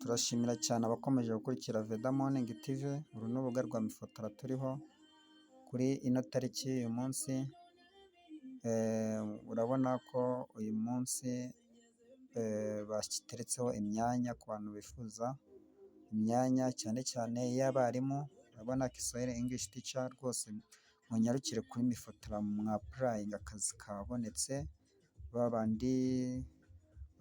Turashimira cyane abakomeje gukurikira Veda Morning TV. Uru ni urubuga rwa MIFOTRA turiho kuri ino tariki y'uyu munsi. Urabona ko uyu munsi bateretseho imyanya ku bantu bifuza imyanya, cyane cyane iy'abarimu. Urabona Kiswahili, English teacher. Rwose munyarukire kuri MIFOTRA mwapplyinga, akazi kabonetse. Ba bandi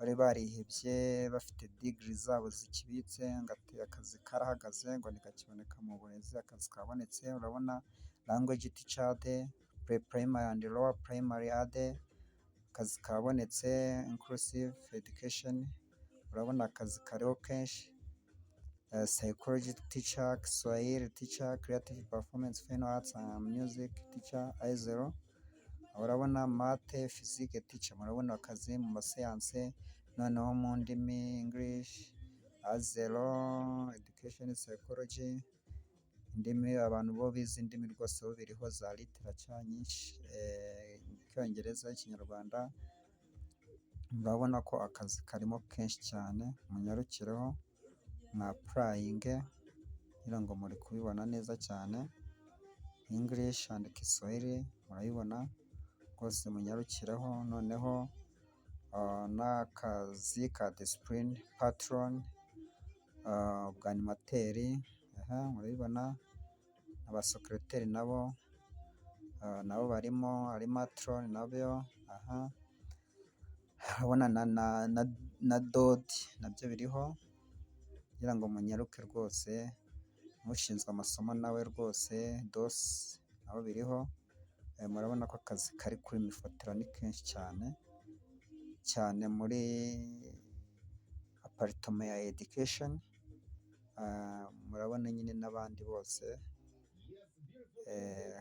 bari barihebye bafite degree zabo zikibitse ngo akazi karahagaze, ngo ntikakiboneka mu burezi, akazi kabonetse. Urabona language teacher de pre primary and lower primary ade, akazi kabonetse. Inclusive education, urabona akazi kariho kenshi. Psychology teacher, Kiswahili teacher, creative performance, fine arts and music teacher, A0. Urabona math, physics teacher, murabona akazi mu masiyanse, noneho mu ndimi English, A0, education psychology, indimi, abantu bo bize indimi rwose bo biriho, za literature nyinshi, Icyongereza, Ikinyarwanda. Murabona ko akazi karimo kenshi cyane, munyarukireho mwapplyinge ngira ngo muri kubibona neza cyane. English and Kiswahili murabibona rwose, munyarukireho. Noneho n'akazi ka discipline patron, bwanimateur, murabibona. Abasekereteri nabo barimo, ari matron nabyo, aha urabona na DOD nabyo biriho, kugira ngo munyaruke rwose. N'ushinzwe amasomo nawe rwose DOS nabo biriho. Murabona ko akazi kari kuri MIFOTRA ni kenshi cyane cyane muri department ya education. Murabona nyine n'abandi bose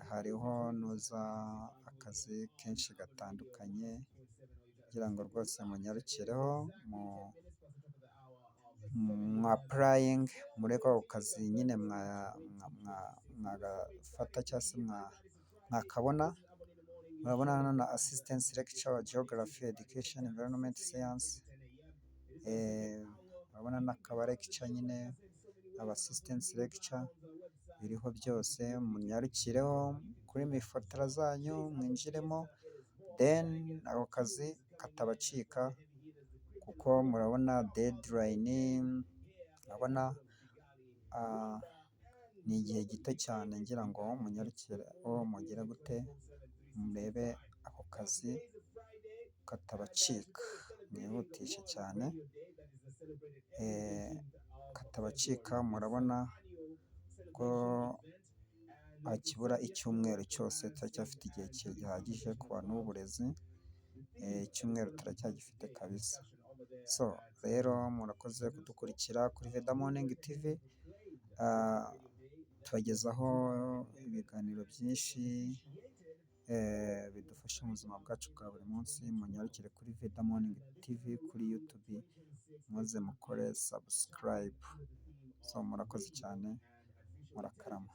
hariho nuza akazi kenshi gatandukanye, kugira ngo rwose munyarukireho mwapplyinge, murebe ko ako kazi nyine mwagafata cyangwa se mwakabona. Murabona hano na assistant lecturer wa geography, education, environment science. Murabona n'akaba lecturer nyine, aba assistant lecturer, biriho byose. Munyarukireho kuri MIFOTRA zanyu mwinjiremo, then ako kazi katabacika, kuko murabona deadline, murabona ni igihe gito cyane. Ngira ngo munyarukireho mugire gute, murebe ako kazi katabacika, mwihutishe cyane katabacika. Murabona ko hakibura icyumweru cyose, turacyafite igihe gihagije ku bantu b'uburezi, icyumweru turacyagifite kabisa. So rero murakoze kudukurikira kuri Veda Morning TV, tubagezaho ibiganiro byinshi bidufasha mu buzima bwacu bwa buri munsi. Munyarukire kuri Veda Morning TV kuri YouTube, maze mukore subscribe. So murakoze cyane, murakarama.